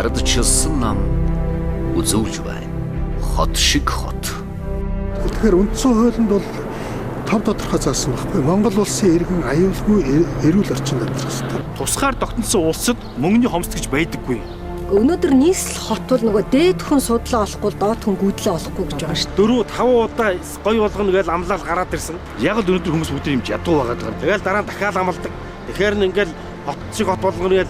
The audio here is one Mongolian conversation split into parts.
Ардчилсан нам үзүүлж байна. Хот шиг хот. Тэгэхээр үндсэн хуулинд бол тов тодорхой заасан байхгүй. Монгол улсын иргэн аюулгүй эрүүл орчинд амьдрах ёстой. Тусгаар тогтносон улсад мөнгөний хомсдол гэж байдаггүй. Өнөөдөр нийслэл хот бол нөгөө дээд хүн судлаа олохгүй, доод хүн гүйдлээ олохгүй гэж байгаа шүү дээ. 4 5 удаа гой болгоно гэж амлал гараад ирсэн. Яг л өнөөдөр хүмүүс бүгд юм ядуу байгаа даа. Тэгэл дараа нь дахиад амладаг. Тэгэхээр нь ингээл хот шиг хот болгоно гэж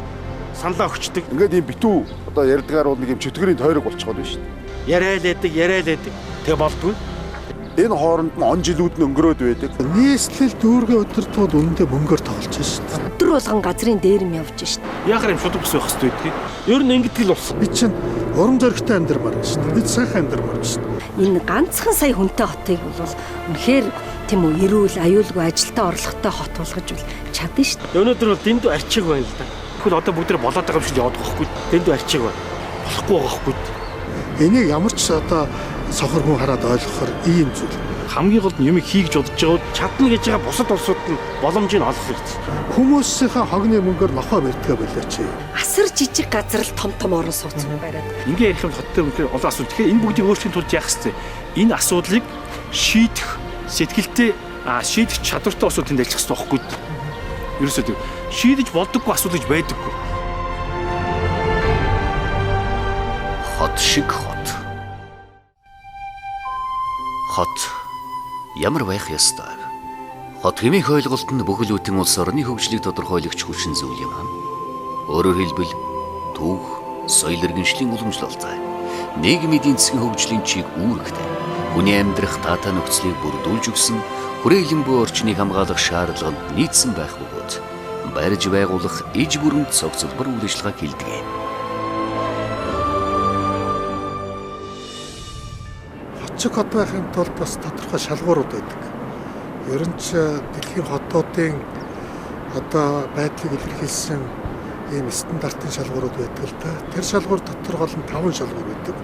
саналаа өгчдөг. Ингээд юм битүү одоо ярьдгаар бол нэг юм чөтгөрийн тойрог болчиход байна шүү дээ. Яриа л яадаг, яриа л яадаг. Тэгээ болдгоо. Энэ хооронд нь он жилүүд нь өнгөрөөд байдаг. Нийслэл дүүргээ удирдахуд үнэндээ мөнгөөр тоглож шүү дээ. Өдөр болгон газрын дээр юм явж шүү дээ. Яхаар юм шудаг ус байх хэрэгтэй гэдгийг. Ер нь ингэдэг л болсон. Би чинь урам зоригтой амьдрмаар байна шүү дээ. Бид сайхан амьдрмаар байна шүү дээ. Энэ ганцхан сая хүнтэй хотыг бол үнэхээр тийм үү эрүүл, аюулгүй, ажилтаа орлоготой хот болгож бол чадна шүү дээ. Өнөөдөр бол дэндүү арчиг байна л да. Тэгвэл одоо бүгд тэр болоод байгаа юм шиг яваад байгаа байхгүй. Дэндүү арчиг байна. Болохгүй байгаа байхгүй. Энийг ямар ч одоо сохор хүн хараад ойлгохоор ийм зүйл. Хамгийн гол нь юм хий гэж бодож байгаа бол чадна гэж байгаа бусад улсууд нь боломжийг олох хэрэгтэй. Хүмүүсийнхээ хогны мөнгөөр нохоо барьдгаа болооч. Асар жижиг газар л том том орон сууц бариад. Ингээ ярих юм хоттой үнэхээр олон асуудал. Тэгэхээр энэ бүгдийг өөрчлөхийн тулд яах ёстой? Энэ асуудлыг шийдэх сэтгэлтэй шийдэх чадвартай улсууд тэнд ажиллах ёстой байхгүй. Ерөөсөө тийм шийдэж болдоггүй асуудал гэж байдаггүй. Хот шиг хот. Хот ямар байх ёстой вэ? Хот хэмээх ойлголт нь бүхэл бүтэн улс орны хөгжлийг тодорхойлогч хүчин зүйл юм. Өөрөөр хэлбэл түүх, соёл иргэншлийн уламжлалт, нийгэм эдийн засгийн хөгжлийн чиг үүрэгтэй, хүний амьдрах таатай нөхцөлийг бүрдүүлж өгсөн хүрээлэн буй орчныг хамгаалах шаардлаганд нийцсэн байх бөгөөд барьж байгуулах иж бүрэн цогцлбор үйл ажиллагааг хилдэг. Хот шиг хот байхын тулд бас тодорхой шалгуурууд байдаг. Ер нь ч дэлхийн хотуудын одоо байдлыг илэрхийлсэн ийм стандартын шалгуурууд байдаг л да. Тэр шалгуур дотор гол нь 5 шалгуур байдаг.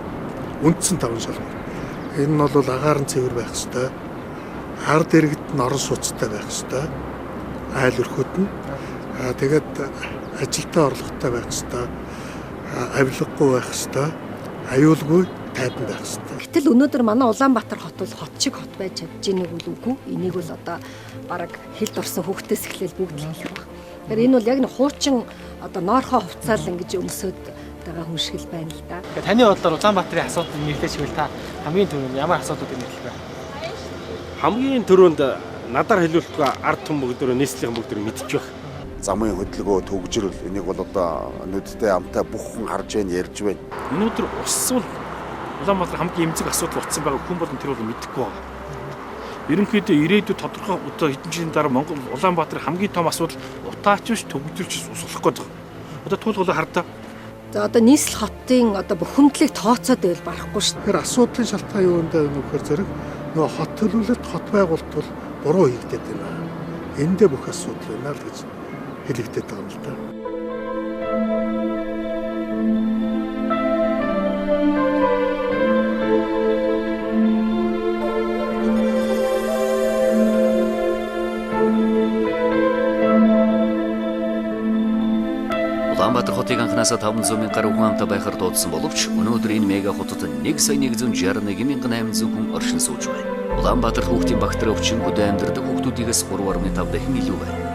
Үндсэн 5 шалгуур. Энэ нь бол агаар нь цэвэр байх ёстой. Ард иргэд нь орон сууцтай байх ёстой. Айл өрхүүд нь. Тэгээд ажилтаа орлоготой байх ёстой. Авилгагүй байх ёстой. Аюулгүй тайван байх ёстой. Гэтэл өнөөдөр манай Улаанбаатар хот бол хот шиг хот байж чадж гинэг үл үгүй. Энийг бол одоо бараг хилд орсон хүүхдээс эхлээл бүгд л хэлэх баг. Тэгэхээр энэ бол яг нэг хуучин одоо ноорхоо хувцаал ингэж өмсөд байгаа хүн шиг л байна л да. Таны бодлоор Улаанбаатарын асуудал нэртэй чивэл та хамгийн түрүүнд ямар асуудлуудыг нэрлэх вэ? Хамгийн түрүүнд надаар хэлүүлэхгүй ард түмэн бүгд нийслэлийн бүгд мэдчих байх. Замын хөдөлгөөн төгжрөл энийг бол одоо нүдтэй амтай бүх хүн харж байна, ярьж байна. Өнөөдөр ус бол Улаанбаатар хамгийн эмзэг асуудал болсон байгаа хүн болон тэр бол мэдэхгүй байгаа. Ерөнхийдөө ирээдүйд тодорхой одоо хэдэн жилийн дараа Монгол Улаанбаатар хамгийн том асуудал утаач биш төгжрөлч ус болох гээд байгаа. Одоо туулгуулаа хардаа. За одоо нийслэл хотын одоо бухимдлыг тооцоод байвал барахгүй шүү. Тэгэхээр асуудлын шалтгаан юу юм бэ гэхээр зэрэг нөгөө хот төлөвлөлт, хот байгуулалт бол буруу хийгдээд байна. Эндээ бүх асуудал байна л гэж хэлэгдээд байгаа юм л да. Улаанбаатар хотыг анхнаасаа 500 мянган гаруй хүн амтай байхаар дуудсан боловч өнөөдөр энэ мега хотод 1,161 800 хүн оршин сууж байна. Улаанбаатар хүүхдийн багтар өвчин хөдөө амьдардаг хүүхдүүдээс 3.5 дахин илүү байна.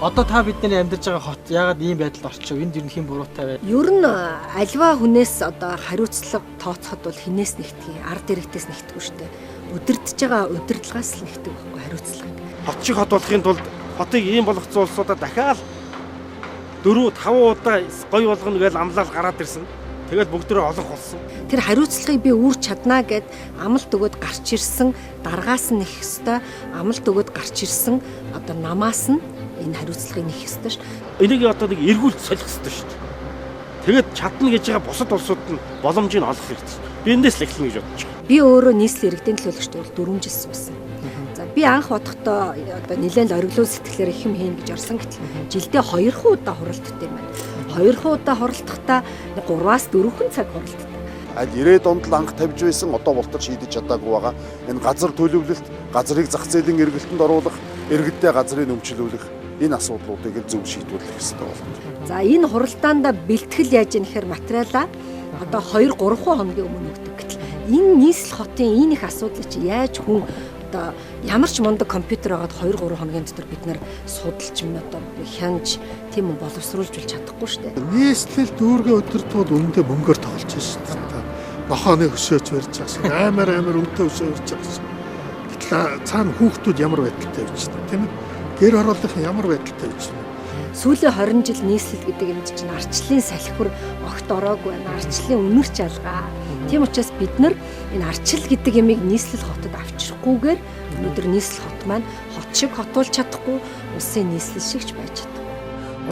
Одоо та бидний амьдарч байгаа хот яагаад ийм байдалд орчих вэ? Энд ер нь хэн буруутай вэ? Ер нь альва хүнээс одоо хариуцлага тооцоход бол хинээс нэгтгэе, ард иргэдээс нэгтгэв шүү дээ. Удирдах байгаа удирдлагаас л нэгтгэв байхгүй хариуцлагыг. Хот шиг хот болохын тулд хотыг ийм болгоцсон улсуудаа дахиад 4 5 удаа гой болгоно гэж амлал гараад ирсэн. Тэгэл бүгдөө олонх болсон. Тэр хариуцлагыг би үүрч чаднаа гэд амлалт өгөөд гарч ирсэн даргаас нь нэх ёстой, амлалт өгөөд гарч ирсэн одоо намаас нь энэ хариуцлагыг нэх ёстой шүү. Энийг одоо нэг эргүүлж солих ёстой шүү. Тэгээд чадна гэж байгаа бусад улсууд нь боломжийг олох хэрэгтэй. Би эндээс л эхлэнэ гэж бодож байгаа. Би өөрөө нийслэл иргэдийн төлөөлөгчд бол 4 жил суусан. За би анх бодохдоо одоо нэлээд л ориглон сэтгэлээр их юм хийн гэж орсон гэтэл жилдээ 2 удаа хуралддаг юм байна. 2 удаа хуралдахдаа 3-аас 4 цаг хуралддаг. Аль 90-ад онд л анх тавьж байсан одоо болтол шийдэж чадаагүй байгаа. Энэ газар төлөвлөлт, газрыг зах зээлийн эргэлтэнд оруулах, иргэдтэй газрыг өмчлүүлэх энэ асуудлуудыг л зөв шийдвэрлэх ёстой болно. За энэ хуралдаандаа бэлтгэл яаж ийм гэхээр материалаа одоо 2-3 хоногийн өмнө өгдөг. Гэтэл энэ нийслэл хотын энэ их асуудлыг чи яаж хүн одоо ямар ч мундаг компьютер байгаад 2-3 хоногийн дотор бид нар судалж одоо хянаж тийм боловсруулж чадахгүй шүү дээ. Нийслэл дүүргээ өдөртгөл үнэндээ мөнгөөр тоглож шүү дээ. Нохооны хөшөөч барьж байгаа шиг амар өнгөтэй хөшөө барьж байгаа шиг. Гэтэл цаана хүүхдүүд ямар байдалтай байж байна тийм ээ? Гэр хорооллын ямар байдалтай байж байна? Сүүлийн 20 жил нийслэл гэдэг юм чинь арчлалын салхиур огт ороогүй байна. Арчлалын үнэрч алгаа. Тийм учраас бид нар энэ арчил гэдэг ямыг нийслэл хотод авчрахгүйгээр өнөөдөр нийслэл хот маань хот шиг хотуулж чадахгүй, улсын нийслэл шиг ч байж чадахгүй.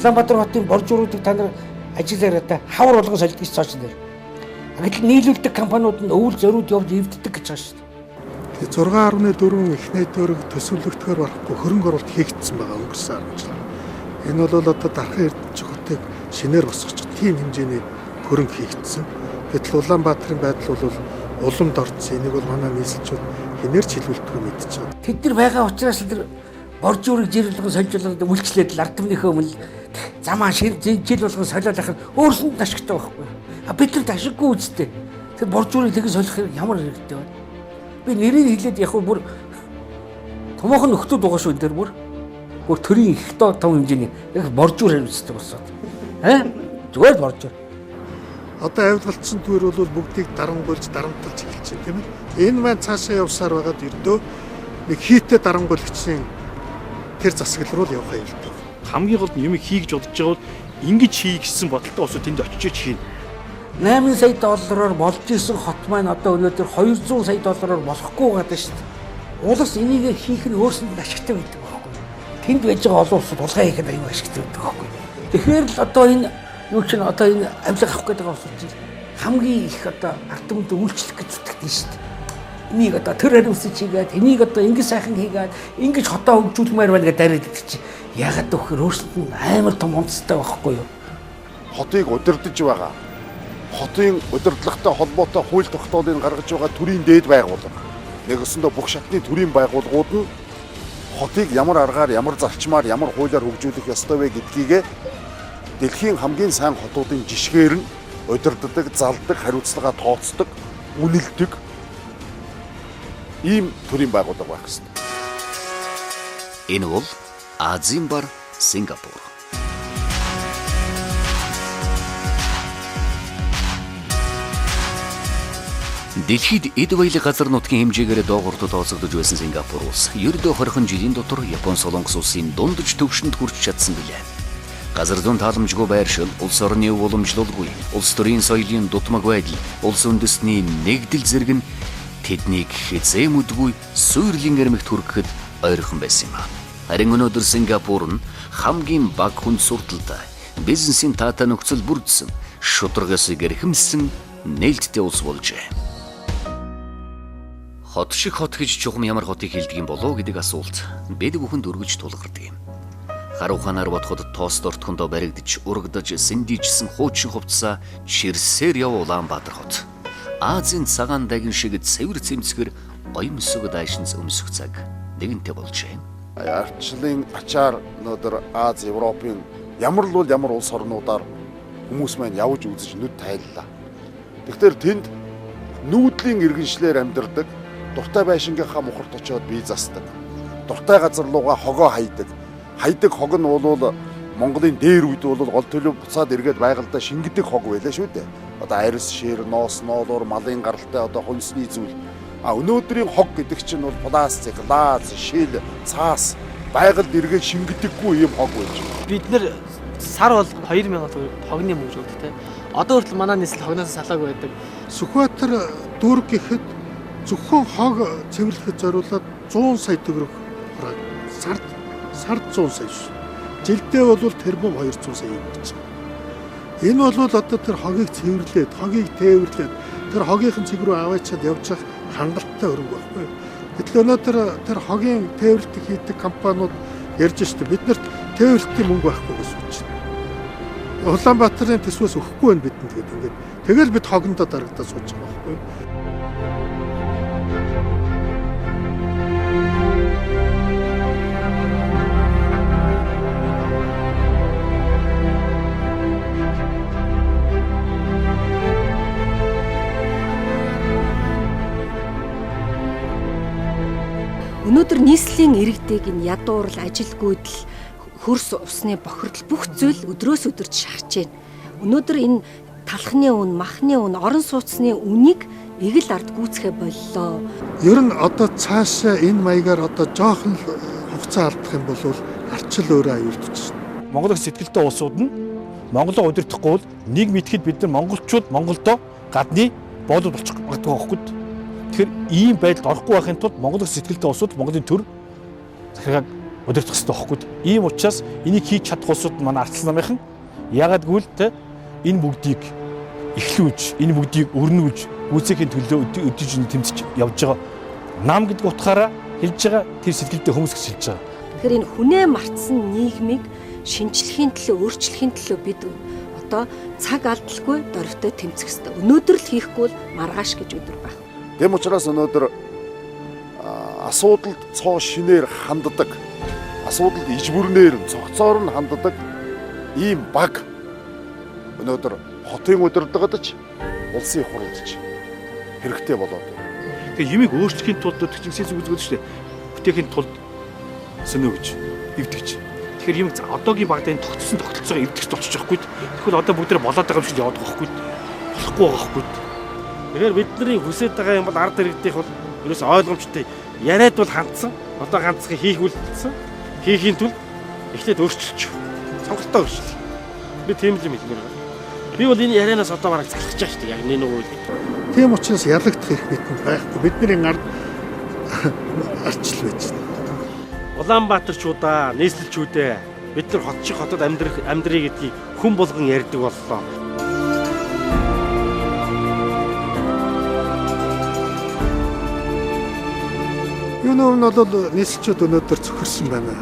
Улаанбаатар хотын боржууруудыг та нар ажиллаараа та хавар болгон солидог гэж цааш нэр. Гэтэл нийлүүлдэг компаниуд нь өвөл зориуд явж эвддэг гэж байгаа шүү дээ. 6.4 их найдварыг төсөвлөгдөхөөр барахгүй хөрөнгө оруулалт хийгдсэн байгаа өнгөрсөн 10 жил. Энэ бол одоо Дархан Эрдэнэт хотыг шинээр босгож тийм хэмжээний хөрөнгө хийгдсэн. Гэтэл Улаанбаатарын байдал бол уламд орсон. Энийг бол манай нийслэлчүүд хинээр ч хэлүүлдэггүй мэдчихэж байгаа. Тэд нар байгаа учраас тэр боржуурыг жирэлгэн сольжуулаад үйлчлээд л ард түмнийхээ өмнө замаа жил болгон солиод ахад өөрсөнд ашигтай байхгүй. А бид нар ашиггүй үстэй. Тэр боржуурыг тэгэн солих ямар хэрэгтэй вэ? Би нэрийг хэлээд яг бүр томоохон нөхдүүд байгаа шүү энэ тэр бүр. Бүр төрийн их том хэмжээний яг боржуур хариуцдаг болсон. Аа? Зүгээр л боржуур. Одоо авилгалцсан төр бол бүгдийг дарангуйлж дарамтлж эхэлж байна тийм ээ. Энэ маань цаашаа явсаар байгаад ердөө нэг хийтэ дарангуйлагчийн тэр засаглал руу явах аюултай. Хамгийн гол нь юм хий гэж бодож байгаа бол ингэж хий гэсэн бодолтой усуу тэнд очиж хийнэ. 8 сая доллараар болж исэн хот маань одоо өнөөдөр 200 сая доллараар болохгүй байгаа шүү дээ. Улс энийг хийх нь өөрсөнд нь ашигтай байдаг байхгүй. Тэнд байж байгаа олон улсууд тулгай хийхэд аюу ашигтай байдаг байхгүй. Тэгэхээр л одоо энэ юу чинь одоо энэ авилга авах гэдэг улсууд чинь хамгийн их одоо ард түмэнд үйлчлэх гэж зүтгэдэг шүү дээ. Энийг одоо тэр хариуцж хийгээд, энийг одоо ингэж сайхан хийгээд, ингэж хотоо хөгжүүлмээр байна гэдээ дараад идэх чинь яагаад гэвэл өөрсөнд нь амар том онцтой байхгүй юу? Хотыг удирдах байгаа. Хотын удирдлагатай холбоотой хууль тогтоолыг гаргаж байгаа төрийн дээд байгууллага. Нэгсэндээ бүх шатны төрийн байгууллагууд нь хотыг ямар аргаар, ямар зарчмаар, ямар хуулиар хөгжүүлэх ёстой вэ гэдгийг дэлхийн хамгийн сайн хотуудын жишгээр нь удирддаг, залдаг, хариуцлага тооцдог, үнэлдэг ийм төрийн байгууллага байх ёстой. Энэ бол Азийн бар Сингапур. Дэлхийд эд баялаг газар нутгийн хэмжээгээр доогуурт тооцогдож байсан Сингапур улс ердөө 20 жилийн дотор Япон, Солонгос улсын дундаж түвшинд хүрч чадсан билээ. Газар зүүн тааламжгүй байршил, улс орны уламжлалгүй, улс төрийн соёлын дутмаг байдал, улс үндэстний нэгдэл зэрэг нь тэднийг хэзээ мүдгүй сүйрлийн эрмэгт хүргэхэд ойрхон байсан юм. Харин өнөөдөр Сингапур нь хамгийн бага хүнд сурталтай, бизнесийн таатай нөхцөл бүрдсэн, шударга ёсыг эрхэмлсэн нээлттэй улс болжээ. Хот шиг хот гэж чухам ямар хотыг хэлдэг юм болоо гэдэг асуулт бид бүхэнд өргөж тулгардаг юм. Харуу хаанаар бодоход тоос дортхондоо баригдаж, урагдаж, сэндийжсэн хуучин хувцсаа чирсээр яв Улаанбаатар хот. Азийн цагаан дагин шиг цэвэр цэмцгэр гоёмсог дайшинц өмсөх цаг нэгэнтээ болжээ. Арчлын ачаар өнөөдөр Аз, Европын ямар л бол ямар улс орнуудаар хүмүүс маань явж үзэж нүд тайллаа. Тэгэхээр тэнд нүүдлийн иргэншлэр амьдардаг, дуртай байшингийнхаа мухарт очиод бие засдаг. Дуртай газар руугаа хогоо хайдаг. Хайдаг хог нь бол Монголын дээр үед бол гол төлөв буцаад эргээд байгальдаа шингэдэг хог байлаа шүү дээ. Одоо арьс, шир, ноос, ноолуур, малын гаралтай одоо хонсны зүйл. А өнөөдрийн хог гэдэг чинь бол пластик, лаз, шил, цаас байгальд эргээд шингэдэггүй юм хог байж байна. Бид нэр сар болгоно 2000 төгрөг хогны мөнгө өгдөг те. Одоо хүртэл манай нийслэл хогноос салаагүй байдаг. Сүхбаатар дүүрэг гэхэд зөвхөн хог цэвэрлэхэд зориулаад 100 сая төгрөг хурааг сард 100 сая шүү. Жилдээ бол тэрбум 200 сая юм гэж. Энэ бол одоо тэр хогийг цэвэрлээд, хогийг тээвэрлээд, Тэр хогийнхан цэг рүү аваачаад явж явах хангалттай хөрөнгө байхгүй юу? Гэтэл өнөөдөр тэр хогийн тээвэрлэлт хийдэг компаниуд ярьж штэ бид нарт тээвэрлэлтийн мөнгө байхгүй гэж сууж байна. Улаанбаатарын төсвөөс өгөхгүй байна бидэнд гэдэг ингээд тэгэл бид хогондоо дарагдаад сууж байгаа байхгүй юу? Өнөөдөр нийслэлийн иргэдийг энэ ядуурл, ажилгүйдэл, хөрс усны бохирдол бүх зүйл өдрөөс өдөрт шаарч байна. Өнөөдөр энэ талхны үн, махны үн, орон сууцны үнийг эгэл ард гүйцэхэ боллоо. Ер нь одоо цаашаа энэ маягаар одоо жоохон хугацаа алдах юм бол арчил өөрөө аюулдаж байна. Монгол их сэтгэлтэй улсууд нь Монголоо удирдахгүй бол нэг мэтгэд бид нар монголчууд Монголдо гадны боолууд болчих магадгүй байхгүй. Тэгэхээр ийм байдалд орохгүй байхын тулд Монгол их сэтгэлтэй улсууд Монголын төр захиргааг удирдах хэрэгтэй байхгүй. Ийм учраас энийг хийж чадах улсууд манай ардчилсан намынхан ягаад гэвэл те энэ бүгдийг эхлүүлж, энэ бүгдийг өрнүүлж, гүйцэхийн төлөө өдөж тэмцэж явж байгаа нам гэдэг утгаараа хэлж байгаа тэр сэтгэлтэй хүмүүс гэж хэлж байгаа. Тэгэхээр энэ хүнээ мартсан нийгмийг шинчлэхийн төлөө, өөрчлөхийн төлөө бид одоо цаг алдалгүй дөрвтэй тэмцэх ёстой. Өнөөдөр л хийхгүй бол маргааш гэж өдөр байх. Тэм учраас өнөөдөр асуудалд цоо шинээр ханддаг, асуудалд иж бүрнээр цогцоор нь ханддаг ийм баг өнөөдөр хотын удирдлагад ч улсын хурлд ч хэрэгтэй болоод байна. Тэгээ юмыг өөрчлөхийн тулд тэгчсэн зүйл үздэг шүү дээ. Бүтээхийн тулд сөнөө гэж эвдэгч. Тэгэхээр юм одоогийн багтаа энэ тогтсон тогтолцоогоо эвдэгч болчих жоохгүй. Тэгвэл одоо бүгд болоод байгаа юм шиг яваад байгаа байхгүй. Болохгүй байгаа байхгүй. Тэгэхээр бидний хүсэж байгаа юм бол ард иргэдийнх бол ерөөс ойлгомжтой. Яриад бол хандсан. Одоо хандсахыг хийх үлдсэн. Хийхийн тулд эхлээд өөрчилж. Сонголтоо өөрчил. Би тийм л юм хэлмээр байна. Би бол энэ ярианаас одоо бараг залхаж байгаа шүү дээ. Яг нэг үйл. Тийм учраас ялагдах эрх бидэнд байхгүй. Бидний ард арчил байж байна. Улаанбаатарчуудаа, нийслэлчүүдээ бид нар хот шиг хотод амьдрыг гэдгийг хүн болгон ярьдаг боллоо. Юуны өмнө бол нийслэлчүүд өнөөдөр цөхөрсөн байна.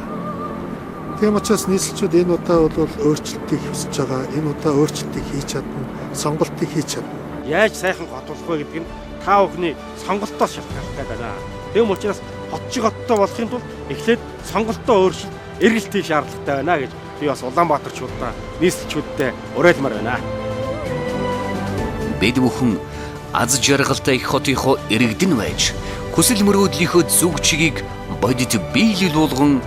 Тийм учраас нийслэлчүүд энэ удаа бол өөрчлөлтийг хүсэж байгаа. Энэ удаа өөрчлөлтийг хийж чадна, сонголтыг хийж чадна. Яаж сайхан хот болох вэ гэдэг нь та бүхний сонголтоос шалтгаалтай байна. Тийм учраас хот шиг хоттой болохын тулд эхлээд сонголтоо өөрчилж эргэлт хийх шаардлагатай байна гэж би бас Улаанбаатарчуудаа, нийслэлчүүдтэй уриалмаар байна. Бид бүхэн аз жаргалтай их хотынхоо иргэдэн байж хүсэл мөрөөдлийнхөө зүг чигийг бодит биелэл болгон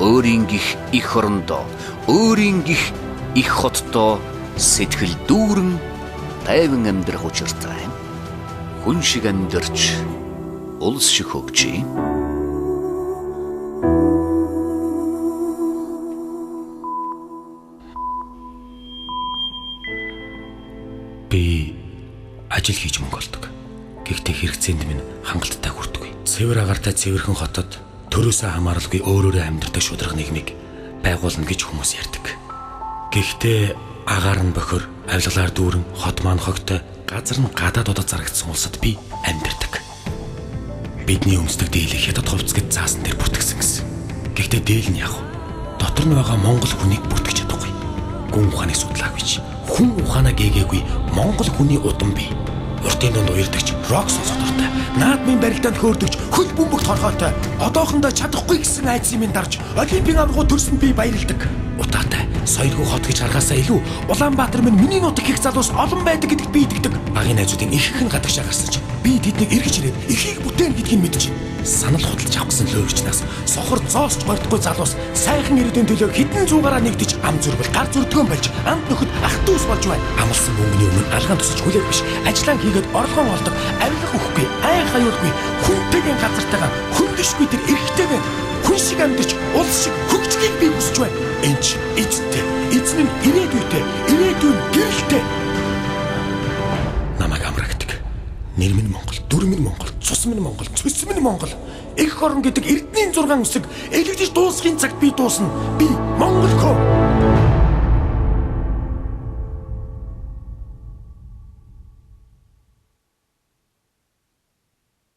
өөрийн гих их орондоо, өөрийн гих их хотдоо сэтгэл дүүрэн тайван амьдрах учиртай. Хүн шиг амьдарч улс шиг хөгжий. Би ажил хийж мөнгө олдог. Гэхдээ хэрэгцээнд минь хангалттай хүрдэггүй. Цэвэр агаартай цэвэрхэн хотод төрөөсөө хамааралгүй өөрөөрөө амьдардаг шударга нийгмийг байгуулна гэж хүмүүс ярьдаг. Гэхдээ агаар нь бохир, авилгалаар дүүрэн, хот маань хогтой, газар нь гадаад удаад зарагдсан улсад би амьдардаг. Бидний өмсдөг дээлийг хятад хувцас гэж заасан дээр бүртгэсэн гэсэн. Гэхдээ дээл нь яг дотор нь байгаа монгол хүнийг бүртгэж чадахгүй. Гүн ухааныг судлаагүй ч хүн ухаанаа гээгээгүй монгол хүний удам бий. Уртын дунд уярдагч, рок сонсох дуртай, наадмын барилдаанд хөөрдөгч, хөл бөмбөгт хорхоотой, одоохондоо чадахгүй гэсэн айдсын минь дарж, олимпийн аваргуу төрсөнд би баярладаг. Утаатай, соёлгүй хот гэж харахаасаа илүү Улаанбаатар минь миний нутаг их залуус олон байдаг гэдэгт би итгэдэг. Багийн найзуудын ихэнх нь гадагшаа гарсан ч би тэднийг эргэж ирээд ихийг бүтээн гэдгийг мэдэж байна. Санал худалдаж авах гэсэн лөөгчнаас сохор зоосч гордохгүй залуус сайхан ирээдүйн төлөө хэдэн зуугаараа нэгдэж ам зүрбэл гар зүрдгөн болж амт нөхөд ах дүүс болж байна. Амлсан мөнгөний өмнө алгаан тусаж хүлээх биш. Ажлаа хийгээд орлогоо олдог, авилга өгөхгүй, ай хаюулгүй, хүнтэйгэн газартайгаа хөндөшгүй тэр эрхтэйгэн хүн шиг амьдарч улс шиг хөгжихийг би хүсэж байна. Энд ч эзэнтэй, эзэн нь ирээдүйтэй, ирээдүйн гэрэлтэй. Намайг амрагдаг. Нэр минь Монгол, дүр минь Монгол, цус минь Монгол, цөс минь Монгол. Эх орон гэдэг эрдний 6 үсэг элэгдэж дуусхын цагт би дуусна. Би Монгол хөө.